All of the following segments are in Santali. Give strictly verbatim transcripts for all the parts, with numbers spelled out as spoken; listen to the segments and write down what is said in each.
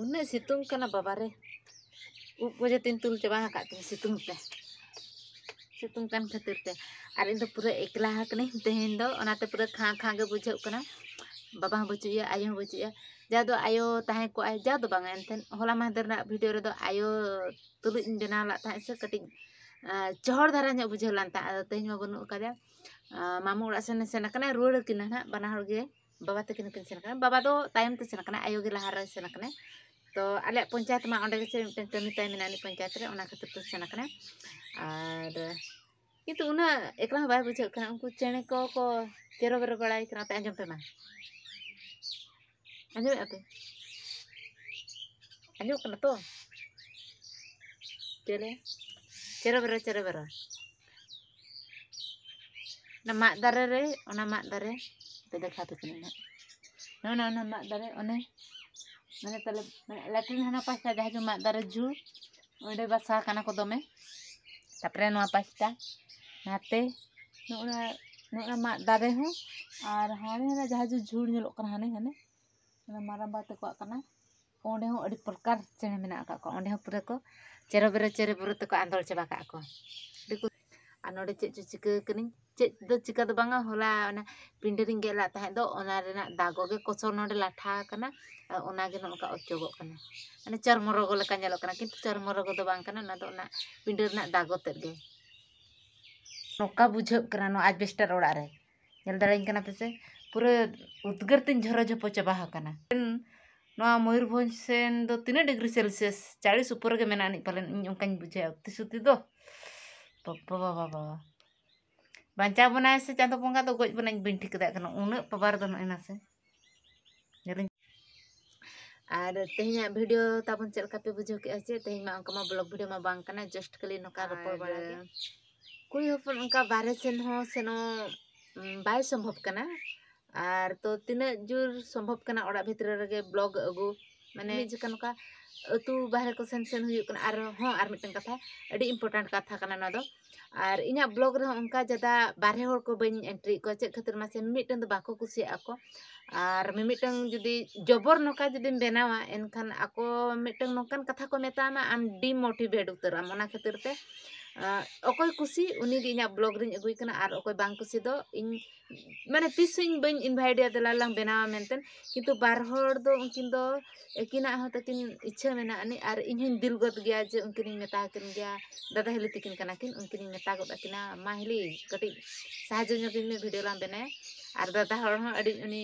ᱩᱱᱟᱹᱜ ᱥᱤᱛᱩᱝ ᱠᱟᱱᱟ ᱵᱟᱵᱟ ᱨᱮ, ᱩᱵ ᱠᱚ ᱡᱚᱛᱚᱧ ᱛᱩᱞ ᱪᱟᱵᱟ ᱟᱠᱟᱫ ᱛᱤᱧᱟ ᱥᱤᱛᱩᱝ ᱛᱮ, ᱥᱤᱛᱩᱝ ᱠᱟᱱ ᱠᱷᱟᱹᱛᱤᱨ ᱛᱮ᱾ ᱟᱨ ᱤᱧ ᱫᱚ ᱯᱩᱨᱟᱹ ᱮᱠᱞᱟ ᱟᱠᱟᱱᱟᱹᱧ ᱛᱮᱦᱮᱧ ᱫᱚ, ᱚᱱᱟᱛᱮ ᱯᱩᱨᱟᱹ ᱠᱷᱟᱸ ᱠᱷᱟᱸ ᱜᱮ ᱵᱩᱡᱷᱟᱹᱜ ᱠᱟᱱᱟ᱾ ᱵᱟᱵᱟ ᱦᱚᱸ ᱵᱟᱹᱪᱩᱜ ᱮᱭᱟ, ᱟᱭᱳ ᱦᱚᱸ ᱵᱟᱹᱪᱩᱜ ᱮᱭᱟ᱾ ᱡᱟ ᱫᱚ ᱟᱭᱳ ᱛᱟᱦᱮᱸ ᱠᱚᱜᱼᱟᱭ, ᱡᱟ ᱫᱚ ᱵᱟᱝᱟ, ᱮᱱᱛᱮᱫ ᱦᱚᱞᱟ ᱢᱟᱦᱫᱮᱨ ᱨᱮᱱᱟᱜ ᱵᱷᱤᱰᱤᱭᱳ ᱨᱮᱫᱚ ᱟᱭᱳ ᱛᱩᱞᱩᱡ ᱤᱧ ᱵᱮᱱᱟᱣ ᱞᱮᱫ ᱛᱟᱦᱮᱸᱫ ᱥᱮ ᱠᱟᱹᱴᱤᱡ, ᱟᱸ, ᱪᱚᱦᱚᱲ ᱫᱷᱟᱨᱟ ᱧᱚᱜ ᱵᱩᱡᱷᱟᱹᱣ ᱞᱮᱱ ᱛᱟᱦᱮᱸᱫ᱾ ᱟᱫᱚ ᱛᱮᱦᱮᱧ ᱢᱟ ᱵᱟᱹᱱᱩᱜ ᱟᱠᱟᱫᱮᱭᱟ᱾ ᱟᱸ, ᱢᱟᱢᱩ ᱚᱲᱟᱜ ᱥᱮᱱ ᱮ ᱥᱮᱱ ᱟᱠᱟᱱᱟ, ᱨᱩᱣᱟᱹᱲ ᱟᱹᱠᱤᱱᱟ ᱱᱟᱦᱟᱜ ᱵᱟᱱᱟ ᱦᱚᱲ ᱜᱮ᱾ ᱵᱟᱵᱟ ᱛᱟᱹᱠᱤᱱ ᱦᱚᱸᱠᱤᱱ ᱥᱮᱱ ᱟᱠᱟᱱᱟ᱾ ᱵᱟᱵᱟ ᱫᱚ ᱛᱟᱭᱚᱢ ᱛᱮ ᱥᱮᱱ ᱟᱠᱟᱱᱟᱭ, ᱟᱭᱳ ᱜᱮ ᱞᱟᱦᱟ ᱨᱮᱭ ᱥᱮᱱ ᱟᱠᱟᱱᱟᱭ᱾ ᱛᱚ ᱟᱞᱮᱭᱟᱜ ᱯᱚᱧᱪᱟᱭᱮᱛ ᱢᱟ ᱚᱸᱰᱮ ᱜᱮᱥᱮ ᱢᱤᱫᱴᱮᱱ ᱠᱟᱹᱢᱤ ᱛᱟᱭ ᱢᱮᱱᱟᱜᱼᱟ ᱩᱱᱤ ᱯᱚᱧᱪᱟᱭᱮᱛ ᱨᱮ, ᱚᱱᱟ ᱠᱷᱟᱹᱛᱤᱨ ᱛᱮ ᱥᱮᱱ ᱟᱠᱟᱱᱟᱭ᱾ ᱟᱨ ᱠᱤᱱᱛᱩ ᱩᱱᱟᱹᱜ ᱮᱠᱞᱟ ᱦᱚᱸ ᱵᱟᱭ ᱵᱩᱡᱷᱟᱹᱜ ᱠᱟᱱᱟ, ᱩᱱᱠᱩ ᱪᱮᱬᱮ ᱠᱚ ᱠᱚ ᱪᱮᱨᱚ ᱵᱮᱨᱚ ᱵᱟᱲᱟᱭ ᱠᱟᱱᱟ᱾ ᱛᱮ ᱟᱸᱡᱚᱢ ᱯᱮ ᱢᱟ, ᱟᱸᱡᱚᱢᱮᱫᱼᱟ ᱯᱮ? ᱟᱸᱡᱚᱢᱚᱜ ᱠᱟᱱᱟ ᱛᱚ? ᱪᱮᱨᱮ, ᱪᱮᱨᱚ ᱵᱮᱨᱚ, ᱪᱮᱨᱚ ᱵᱮᱨᱚ᱾ ᱚᱱᱟ ᱢᱟᱫ ᱫᱟᱨᱮ ᱨᱮ, ᱚᱱᱟ ᱢᱟᱫ ᱫᱟᱨᱮ ᱛᱮ ᱫᱮᱠᱷᱟᱣ ᱯᱮ ᱠᱟᱹᱱᱟᱹᱧ ᱱᱟᱦᱟᱜ᱾ ᱱᱚᱜᱼᱚ ᱱᱟ, ᱚᱱᱟ ᱢᱟᱫ ᱫᱟᱨᱮ, ᱚᱱᱮ, ᱢᱟᱱᱮ ᱛᱟᱦᱞᱮ, ᱢᱟᱱᱮ ᱞᱮᱴᱨᱤᱱ ᱦᱟᱱᱟ ᱯᱟᱥᱴᱟ ᱡᱟᱦᱟᱸ ᱡᱮ ᱢᱟᱫ ᱫᱟᱨᱮ ᱡᱷᱩᱲ, ᱚᱸᱰᱮ ᱵᱟᱥᱟ ᱠᱟᱱᱟ ᱠᱚ ᱫᱚᱢᱮ᱾ ᱛᱟᱯᱚᱨᱮ ᱱᱚᱣᱟ ᱯᱟᱥᱴᱟ, ᱱᱟᱛᱮ, ᱱᱚᱜᱼᱚ ᱱᱟ, ᱱᱚᱜᱼᱚ ᱱᱟ ᱢᱟᱫ ᱫᱟᱨᱮ ᱦᱚᱸ, ᱟᱨ ᱦᱟᱱᱮ ᱦᱟᱱᱟ ᱡᱟᱦᱟᱸ ᱡᱮ ᱡᱷᱩᱲ ᱧᱮᱞᱚᱜ ᱠᱟᱱᱟ, ᱦᱟᱱᱮ, ᱦᱟᱱᱮ, ᱚᱱᱟ ᱢᱟᱨᱟᱝᱵᱟ ᱛᱟᱠᱚᱣᱟᱜ ᱠᱟᱱᱟ᱾ ᱚᱸᱰᱮ ᱦᱚᱸ ᱟᱹᱰᱤ ᱯᱨᱚᱠᱟᱨ ᱪᱮᱬᱮ ᱢᱮᱱᱟᱜ ᱟᱠᱟᱫ ᱠᱚᱣᱟ᱾ ᱚᱸᱰᱮ ᱦᱚᱸ ᱯᱩᱨᱟᱹ ᱠᱚ ᱪᱮᱨᱚ ᱵᱮᱨᱚ, ᱪᱮᱨᱚ ᱵᱮᱨᱚ ᱛᱮᱠᱚ ᱟᱸᱫᱳᱲ ᱪᱟᱵᱟ ᱠᱟᱜ ᱠᱚ᱾ ᱟᱹᱰᱤ ᱠᱚ-, ᱟᱨ ᱱᱚᱰᱮ ᱪᱮᱫ ᱪᱚ ᱪᱤᱠᱟᱹ ᱠᱟᱹᱱᱟᱹᱧ, ᱪᱮᱫ ᱫᱚ ᱪᱤᱠᱟᱹ ᱫᱚ ᱵᱟᱝᱟ, ᱦᱚᱞᱟ ᱚᱱᱟ ᱯᱤᱸᱰᱟᱹ ᱨᱤᱧ ᱜᱮᱫ ᱞᱟᱜ ᱛᱟᱦᱮᱸᱫ ᱫᱚ, ᱚᱱᱟ ᱨᱮᱱᱟᱜ ᱫᱟᱜᱚ ᱜᱮ ᱠᱚᱥᱚ ᱱᱚᱰᱮ ᱞᱟᱴᱷᱟ ᱟᱠᱟᱱᱟ, ᱟᱨ ᱚᱱᱟ ᱜᱮ ᱱᱚᱜᱼᱚ ᱱᱚᱝᱠᱟ ᱚᱪᱚᱜᱚᱜ ᱠᱟᱱᱟ᱾ ᱢᱟᱱᱮ ᱪᱚᱨᱢᱚ ᱨᱳᱜᱚ ᱞᱮᱠᱟ ᱧᱮᱞᱚᱜ ᱠᱟᱱᱟ, ᱠᱤᱱᱛᱩ ᱪᱚᱨᱢᱚ ᱨᱳᱜᱚ ᱫᱚ ᱵᱟᱝ ᱠᱟᱱᱟ, ᱚᱱᱟ ᱫᱚ ᱚᱱᱟ ᱯᱤᱸᱰᱟᱹ ᱨᱮᱱᱟᱜ ᱫᱟᱜᱚ ᱛᱮᱫ ᱜᱮ᱾ ᱱᱚᱝᱠᱟ ᱵᱩᱡᱷᱟᱹᱜ ᱠᱟᱱᱟ ᱱᱚᱣᱟ ᱟᱡᱽᱵᱮᱥᱴᱟᱨ ᱚᱲᱟᱜ ᱨᱮ᱾ ᱧᱮᱞ ᱫᱟᱲᱮᱭᱟᱹᱧ ᱠᱟᱱᱟ ᱯᱮᱥᱮ? ᱯᱩᱨᱟᱹ ᱩᱫᱽᱜᱟᱹᱨ ᱛᱤᱧ ᱡᱷᱚᱨᱚ ᱡᱷᱚᱯᱚ ᱪᱟᱵᱟ ᱟᱠᱟᱱᱟ᱾ ᱱᱚᱣᱟ ᱢᱚᱭᱩᱨᱵᱷᱚᱸᱡᱽ ᱥᱮᱱ ᱫᱚ ᱛᱤᱱᱟᱹᱜ ᱰᱤᱜᱽᱨᱤ ᱥᱮᱞᱥᱤᱭᱟᱥ? ᱪᱟᱲᱤᱥ ᱩᱯᱚᱨ ᱜᱮ ᱢᱮᱱᱟᱜᱼᱟ ᱟᱹᱱᱤᱡ ᱯᱟᱞᱮᱱ, ᱤᱧ ᱚᱱᱠᱟᱧ ᱵᱩᱡᱷᱟᱹᱣᱟ ᱩᱛᱤ ᱥᱩᱛᱤ ᱫᱚ᱾ ᱵᱟᱵᱟ, ᱵᱟᱵᱟ, ᱵᱟᱵᱟ᱾ ᱵᱟᱧᱪᱟᱣ ᱵᱚᱱᱟᱭ ᱥᱮ ᱪᱟᱸᱫᱚ ᱵᱚᱸᱜᱟ ᱫᱚ, ᱜᱚᱡ ᱵᱚᱱᱟᱧ ᱵᱟᱹᱧ ᱴᱷᱤᱠᱟᱹ ᱫᱟᱲᱮᱭᱟᱜ ᱠᱟᱱᱟ, ᱩᱱᱟᱹᱜ ᱯᱟᱣᱟᱨ ᱫᱚ ᱱᱚᱜᱼᱚᱭ ᱢᱟᱥᱮ᱾ ᱧᱮᱞᱤᱧ᱾ ᱟᱨ ᱛᱮᱦᱮᱧᱟᱜ ᱵᱷᱤᱰᱤᱭᱳ ᱛᱟᱵᱚᱱ ᱪᱮᱫ ᱞᱮᱠᱟ ᱯᱮ ᱵᱩᱡᱷᱟᱹᱣ ᱠᱮᱫᱼᱟ? ᱪᱮ ᱛᱮᱦᱮᱧ ᱢᱟ ᱚᱱᱠᱟ ᱢᱟ ᱵᱞᱚᱜ ᱵᱷᱤᱰᱤᱭᱳ ᱢᱟ ᱵᱟᱝ ᱠᱟᱱᱟ, ᱡᱟᱥᱴ ᱠᱷᱟᱹᱞᱤ ᱱᱚᱝᱠᱟ ᱨᱚᱯᱚᱲ ᱟᱨ ᱵᱟᱲᱟ ᱜᱮ᱾ ᱠᱩᱲᱤ ᱦᱚᱯᱚᱱ ᱚᱱᱠᱟ ᱵᱟᱦᱨᱮ ᱥᱮᱱ ᱦᱚᱸ ᱥᱮᱱᱚᱜ, ᱩᱢ, ᱵᱟᱭ ᱥᱚᱢᱵᱷᱚᱵ ᱠᱟᱱᱟ᱾ ᱟᱨ ᱛᱚ ᱛᱤᱱᱟᱹᱜ ᱡᱳᱨ ᱥᱚᱢᱵᱷᱚᱵ ᱠᱟᱱᱟ ᱚᱲᱟᱜ ᱵᱷᱤᱛᱨᱤ ᱨᱮᱜᱮ ᱵᱞᱚᱜ ᱟᱹᱜᱩ, ᱢᱟᱱᱮ ᱢᱤᱫ ᱡᱚᱠᱷᱟ ᱱᱚᱝᱠᱟ ᱟᱹᱛᱩ ᱵᱟᱦᱨᱮ ᱠᱚ ᱥᱮᱱ ᱥᱮᱱ ᱦᱩᱭᱩᱜ ᱠᱟᱱᱟ᱾ ᱟᱨᱦᱚᱸ ᱟᱨ ᱢᱤᱫᱴᱟᱝ ᱠᱟᱛᱷᱟ, ᱟᱹᱰᱤ important ᱠᱟᱛᱷᱟ ᱠᱟᱱᱟ ᱱᱚᱣᱟ ᱫᱚ᱾ ᱟᱨ ᱤᱧᱟᱹᱜ blog ᱨᱮᱦᱚᱸ ᱚᱱᱠᱟ ᱡᱟᱫᱟ ᱵᱟᱦᱨᱮ ᱦᱚᱲ ᱠᱚ ᱵᱟᱹᱧ entry ᱮᱫ ᱠᱚᱣᱟ᱾ ᱪᱮᱫ ᱠᱷᱟᱹᱛᱤᱨ ᱢᱟᱥᱮ? ᱢᱤᱢᱤᱫᱴᱟᱝ ᱫᱚ ᱵᱟᱠᱚ ᱠᱩᱥᱤᱭᱟᱜᱼᱟ ᱠᱚ, ᱟᱨ ᱢᱤᱢᱤᱫᱴᱟᱝ ᱡᱩᱫᱤ ᱡᱚᱵᱚᱨ ᱱᱚᱝᱠᱟ ᱡᱩᱫᱤᱢ ᱵᱮᱱᱟᱣᱟ, ᱮᱱᱠᱷᱟᱱ ᱟᱠᱚ ᱢᱤᱫᱴᱟᱝ ᱱᱚᱝᱠᱟᱱ ᱠᱟᱛᱷᱟ ᱠᱚ ᱢᱮᱛᱟᱢᱟ, ᱟᱢ demotivate ᱩᱛᱟᱹᱨᱚᱜ ᱟᱢ᱾ ᱚᱱᱟ ᱠᱷᱟᱹᱛᱤᱨ ᱛᱮ ᱟᱸ, ᱚᱠᱚᱭ ᱠᱩᱥᱤ ᱩᱱᱤ ᱜᱮ ᱤᱧᱟᱹᱜ blog ᱨᱤᱧ ᱟᱹᱜᱩᱭ ᱠᱟᱱᱟ, ᱟᱨ ᱚᱠᱚᱭ ᱵᱟᱝ ᱠᱩᱥᱤ ᱫᱚ ᱤᱧ ᱢᱟᱱᱮ ᱛᱤᱥ ᱦᱚᱸ ᱤᱧ ᱵᱟᱹᱧ invite ᱮᱭᱟ ᱫᱮᱞᱟ ᱞᱟᱝ ᱵᱮᱱᱟᱣᱟ ᱢᱮᱱᱛᱮ᱾ ᱠᱤᱱᱛᱩ ᱵᱟᱨ ᱦᱚᱲ ᱫᱚ ᱩᱱᱠᱤᱱ ᱫᱚ ᱟᱹᱠᱤᱱᱟᱜ ᱦᱚᱸ ᱛᱟᱹᱠᱤᱱ ᱤᱪᱪᱷᱟᱹ ᱢᱮᱱᱟᱜ ᱟᱹᱱᱤᱡ, ᱟᱨ ᱤᱧ ᱦᱚᱸᱧ ᱫᱤᱞ ᱜᱚᱫ ᱜᱮᱭᱟ ᱡᱮ ᱩᱱᱠᱤᱱᱤᱧ ᱢᱮᱛᱟ ᱟᱹᱠᱤᱱ ᱜᱮᱭᱟ, ᱫᱟᱫᱟ ᱦᱤᱞᱤ ᱛᱟᱹᱠᱤᱱ ᱠᱟᱱᱟ ᱠᱤᱱ, ᱩᱱᱠᱤᱱᱤᱧ ᱢᱮᱛᱟ ᱜᱚᱫ ᱟᱹᱠᱤᱱᱟ, "ᱢᱟ ᱦᱤᱞᱤ, ᱠᱟᱹᱴᱤᱡ ᱥᱟᱦᱟᱡᱽᱡᱚ ᱧᱚᱜ ᱤᱧ ᱢᱮ, video ᱞᱟᱝ ᱵᱮᱱᱟᱭᱟ᱾" ᱟᱨ ᱫᱟᱫᱟ ᱦᱚᱲ ᱦᱚᱸ ᱟᱹᱰᱤ ᱩᱱᱤ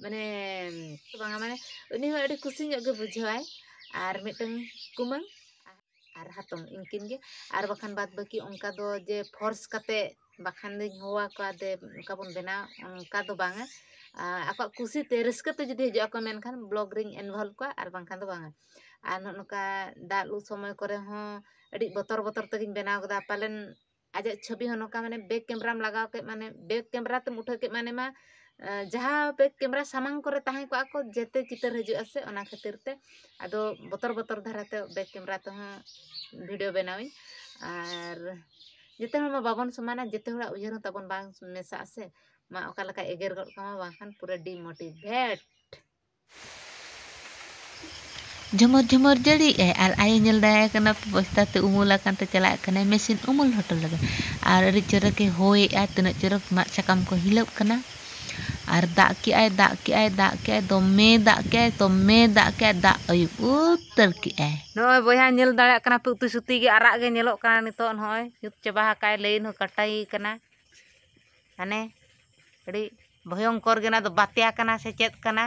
ᱢᱟᱱᱮ ᱵᱟᱝᱟ ᱢᱟᱱᱮ ᱩᱱᱤ ᱦᱚᱸ ᱟᱹᱰᱤ ᱠᱩᱥᱤ ᱧᱚᱜ ᱜᱮ ᱵᱩᱡᱷᱟᱹᱣᱟᱭ᱾ ᱟᱨ ᱢᱤᱫᱴᱟᱝ ᱠᱩᱢᱟᱹᱝ ᱟᱨ ᱦᱟᱛᱚᱢ ᱩᱱᱠᱤᱱ ᱜᱮ᱾ ᱟᱨ ᱵᱟᱠᱷᱟᱱ ᱵᱟᱫ ᱵᱟᱹᱠᱤ ᱚᱱᱠᱟ ᱫᱚ ᱡᱮ force ᱠᱟᱛᱮ ᱵᱟᱠᱷᱟᱱ ᱫᱚᱧ ᱦᱚᱦᱚ ᱟᱠᱚᱣᱟ ᱫᱮ ᱚᱱᱠᱟ ᱵᱚᱱ ᱵᱮᱱᱟᱣᱟ, ᱚᱱᱠᱟ ᱫᱚ ᱵᱟᱝᱟ᱾ ᱟᱨ ᱟᱠᱚᱣᱟᱜ ᱠᱩᱥᱤ ᱛᱮ ᱨᱟᱹᱥᱠᱟᱹ ᱛᱮ ᱡᱩᱫᱤ ᱦᱤᱡᱩᱜ ᱟᱠᱚ ᱢᱮᱱᱠᱷᱟᱱ blog ᱨᱤᱧ involve ᱠᱚᱣᱟ, ᱟᱨ ᱵᱟᱝᱠᱷᱟᱱ ᱫᱚ ᱵᱟᱝᱟ᱾ ᱟᱨ ᱱᱚᱜᱼᱚ ᱱᱚᱝᱠᱟ ᱫᱟᱜ ᱞᱩ ᱥᱚᱢᱚᱭ ᱠᱚᱨᱮ ᱦᱚᱸ ᱟᱹᱰᱤ ᱵᱚᱛᱚᱨ ᱵᱚᱛᱚᱨ ᱛᱮᱜᱤᱧ ᱵᱮᱱᱟᱣ ᱠᱟᱫᱟ᱾ ᱯᱟᱞᱮᱱ ᱟᱡᱟᱜ ᱪᱷᱚᱵᱤ ᱦᱚᱸ ᱱᱚᱝᱠᱟ ᱢᱟᱱᱮ back camera ᱞᱟᱜᱟᱣ ᱠᱮᱫ, ᱢᱟᱱᱮ back camera ᱛᱮᱢ ᱩᱴᱷᱟᱹᱣ ᱠᱮᱫ ᱢᱟᱱᱮ ᱢᱟ, ᱟᱸ, ᱡᱟᱦᱟᱸ back camera ᱥᱟᱢᱟᱝ ᱠᱚᱨᱮ ᱛᱟᱦᱮᱸ ᱠᱚᱜᱼᱟ ᱠᱚ ᱡᱮᱛᱮ ᱪᱤᱛᱟᱹᱨ ᱦᱤᱡᱩᱜᱼᱟ ᱥᱮ, ᱚᱱᱟ ᱠᱷᱟᱹᱛᱤᱨ ᱛᱮ ᱟᱫᱚ ᱵᱚᱛᱚᱨ ᱵᱚᱛᱚᱨ ᱫᱷᱟᱨᱟ ᱛᱮ back camera ᱛᱮᱦᱚᱸ video ᱵᱮᱱᱟᱣᱤᱧ᱾ ᱟᱨ ᱡᱮᱛᱮ ᱦᱚᱲ ᱢᱟ ᱵᱟᱵᱚᱱ ᱥᱚᱢᱟᱱᱟ, ᱡᱮᱛᱮ ᱦᱚᱲᱟᱜ ᱩᱭᱦᱟᱹᱨ ᱦᱚᱸ ᱛᱟᱵᱚᱱ ᱵᱟᱝ ᱢᱮᱥᱟᱜᱼᱟ ᱥᱮ, ᱢᱟ ᱚᱠᱟ ᱞᱮᱠᱟᱭ ᱮᱜᱮᱨ ᱜᱚᱫ ᱠᱟᱢᱟ, ᱵᱟᱝᱠᱷᱟᱱ ᱯᱩᱨᱟᱹ demotivate᱾ ᱡᱷᱚᱢᱚᱨ ᱡᱷᱚᱢᱚᱨ ᱡᱟᱹᱲᱤᱭᱮᱜᱼᱟᱭ ᱟᱨ ᱟᱭᱳ ᱧᱮᱞ ᱫᱟᱲᱮᱭᱟᱭ ᱠᱟᱱᱟ, ᱵᱚᱥᱛᱟ ᱛᱮ ᱩᱢᱩᱞ ᱟᱠᱟᱱ ᱛᱮ ᱪᱟᱞᱟᱜ ᱠᱟᱱᱟᱭ ᱢᱮᱥᱤᱱ ᱩᱢᱩᱞ ᱦᱚᱴᱚ ᱞᱟᱹᱜᱤᱫ᱾ ᱟᱨ ᱟᱹᱰᱤ ᱪᱚᱨᱚᱠᱮ ᱦᱚᱭᱮᱜᱼᱟ, ᱛᱤᱱᱟᱹᱜ ᱪᱚᱨᱚᱠ ᱢᱟᱫ ᱥᱟᱠᱟᱢ ᱠᱚ ᱦᱤᱞᱟᱹᱜ ᱠᱟᱱᱟ᱾ ᱟᱨ ᱫᱟᱜ ᱠᱮᱜᱼᱟᱭ, ᱫᱟᱜ ᱠᱮᱜᱼᱟᱭ, ᱫᱟᱜ ᱠᱮᱜᱼᱟᱭ, ᱫᱚᱢᱮ ᱫᱟᱜ ᱠᱮᱜᱼᱟᱭ, ᱫᱚᱢᱮ ᱫᱟᱜ ᱠᱮᱜᱼᱟᱭ, ᱫᱟᱜ ᱟᱹᱭᱩᱵ ᱩᱛᱟᱹᱨ ᱠᱮᱜᱼᱟᱭ᱾ ᱱᱚᱜᱼᱚᱭ ᱵᱚᱭᱦᱟ ᱧᱮᱞ ᱫᱟᱲᱮᱭᱟᱜ ᱠᱟᱱᱟ ᱯᱮ, ᱩᱛᱤ ᱥᱩᱛᱤ ᱜᱮ ᱟᱨᱟᱜ ᱜᱮ ᱧᱮᱞᱚᱜ ᱠᱟᱱᱟ ᱱᱤᱛᱚᱜ᱾ ᱱᱚᱜᱼᱚᱭ ᱧᱩᱛ ᱪᱟᱵᱟ ᱟᱠᱟᱭ, line ᱦᱚᱸ ᱠᱟᱴᱟᱭ ᱠᱟᱱᱟ᱾ ᱦᱟᱱᱮ ᱟᱹᱰᱤ ᱵᱷᱚᱭᱚᱝᱠᱚᱨ ᱜᱮ, ᱚᱱᱟ ᱫᱚ ᱵᱟᱛᱭᱟ ᱠᱟᱱᱟ ᱥᱮ ᱪᱮᱫ ᱠᱟᱱᱟ?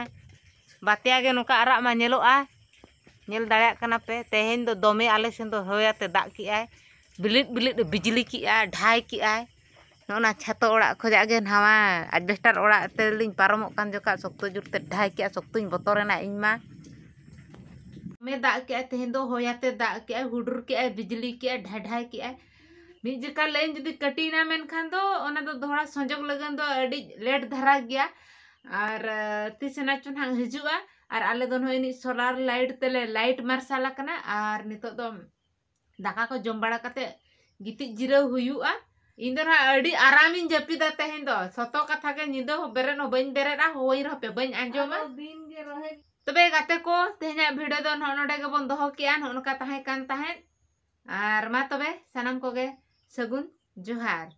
ᱵᱟᱛᱭᱟ ᱜᱮ ᱱᱚᱝᱠᱟ ᱟᱨᱟᱜ ᱢᱟ ᱧᱮᱞᱚᱜᱼᱟ᱾ ᱧᱮᱞ ᱫᱟᱲᱮᱭᱟᱜ ᱠᱟᱱᱟ ᱯᱮ, ᱛᱮᱦᱮᱧ ᱫᱚ ᱫᱚᱢᱮ ᱟᱞᱮ ᱥᱮᱱ ᱫᱚ ᱦᱚᱭ ᱟᱛᱮ ᱫᱟᱜ ᱠᱮᱜᱼᱟᱭ, ᱵᱤᱞᱤᱫ ᱵᱤᱞᱤᱫ ᱮ ᱵᱤᱡᱽᱞᱤ ᱠᱮᱜᱼᱟᱭ, ᱰᱷᱟᱭ ᱠᱮᱜᱼᱟᱭ᱾ ᱱᱚᱜᱼᱚ ᱱᱟ ᱪᱷᱟᱛᱚ ᱚᱲᱟᱜ ᱠᱷᱚᱱᱟᱜ ᱜᱮ ᱱᱟᱣᱟ ᱟᱡᱵᱮᱥᱴᱟᱨ ᱚᱲᱟᱜ ᱛᱮᱞᱤᱧ ᱯᱟᱨᱚᱢᱚᱜ ᱠᱟᱱ ᱡᱚᱠᱷᱟᱜ ᱥᱚᱠᱛᱚ ᱡᱳᱨᱛᱮ ᱰᱷᱟᱭ ᱠᱮᱜᱼᱟ, ᱥᱚᱠᱛᱚᱧ ᱵᱚᱛᱚᱨᱮᱱᱟ ᱤᱧ ᱢᱟ᱾ ᱫᱚᱢᱮ ᱫᱟᱜ ᱠᱮᱜᱼᱟᱭ ᱛᱮᱦᱮᱧ ᱫᱚ, ᱦᱚᱭ ᱟᱛᱮ ᱫᱟᱜ ᱠᱮᱜᱼᱟᱭ, ᱦᱩᱰᱩᱨ ᱠᱮᱜᱼᱟᱭ, ᱵᱤᱡᱽᱞᱤ ᱠᱮᱜᱼᱟᱭ, ᱰᱷᱟᱭ ᱰᱷᱟᱭ ᱠᱮᱜᱼᱟᱭ᱾ ᱢᱤᱫ ᱡᱚᱠᱷᱟ line ᱡᱩᱫᱤ ᱠᱟᱹᱴᱤᱭᱮᱱᱟ ᱢᱮᱱᱠᱷᱟᱱ ᱫᱚ ᱚᱱᱟ ᱫᱚ ᱫᱚᱦᱲᱟ ᱥᱚᱸᱡᱚᱜ ᱞᱟᱹᱜᱤᱫ ᱫᱚ ᱟᱹᱰᱤ late ᱫᱷᱟᱨᱟ ᱜᱮᱭᱟ᱾ ᱟᱨ, ᱟᱸ, ᱛᱤᱥ ᱮᱱᱟ ᱪᱚ ᱱᱟᱦᱟᱜ ᱦᱤᱡᱩᱜᱼᱟ᱾ ᱟᱨ ᱟᱞᱮ ᱫᱚ ᱱᱚᱜᱼᱚᱭ ᱱᱤᱡ solar light ᱛᱮᱞᱮ light ᱢᱟᱨᱥᱟᱞ ᱟᱠᱟᱱᱟ᱾ ᱟᱨ ᱱᱤᱛᱚᱜ ᱫᱚ ᱫᱟᱠᱟ ᱠᱚ ᱡᱚᱢ ᱵᱟᱲᱟ ᱠᱟᱛᱮ ᱜᱤᱛᱤᱡ ᱡᱤᱨᱟᱹᱣ ᱦᱩᱭᱩᱜᱼᱟ᱾ ᱤᱧ ᱫᱚ ᱱᱟᱦᱟᱜ ᱟᱹᱰᱤ ᱟᱨᱟᱢᱤᱧ ᱡᱟᱹᱯᱤᱫᱟ ᱛᱮᱦᱮᱧ ᱫᱚ᱾ ᱥᱚᱛᱚ ᱠᱟᱛᱷᱟ ᱜᱮ, ᱧᱤᱫᱟᱹ ᱦᱚᱸ ᱵᱮᱨᱮᱫ ᱦᱚᱸ ᱵᱟᱹᱧ ᱵᱮᱨᱮᱫᱼᱟ, ᱦᱳᱭ ᱨᱮᱦᱚᱸ ᱯᱮ ᱵᱟᱹᱧ ᱟᱸᱡᱚᱢᱟ᱾ ᱟᱫᱚ ᱫᱤᱱ ᱜᱮ ᱨᱚᱦᱮᱫ᱾ ᱛᱚᱵᱮ ᱜᱟᱛᱮ ᱠᱚ, ᱛᱮᱦᱮᱧᱟᱜ video ᱫᱚ ᱱᱚᱜᱼᱚ ᱱᱚᱰᱮ ᱜᱮᱵᱚᱱ ᱫᱚᱦᱚ ᱠᱮᱜᱼᱟ᱾ ᱱᱚᱜᱼᱚ ᱱᱚᱝᱠᱟ ᱛᱟᱦᱮᱸ ᱠᱟᱱ ᱛᱟᱦᱮᱸᱫ᱾ ᱟᱨ ᱢᱟ ᱛᱚᱵᱮ ᱥᱟᱱᱟᱢ ᱠᱚᱜᱮ ᱥᱟᱹᱜᱩᱱ ᱡᱚᱦᱟᱨ᱾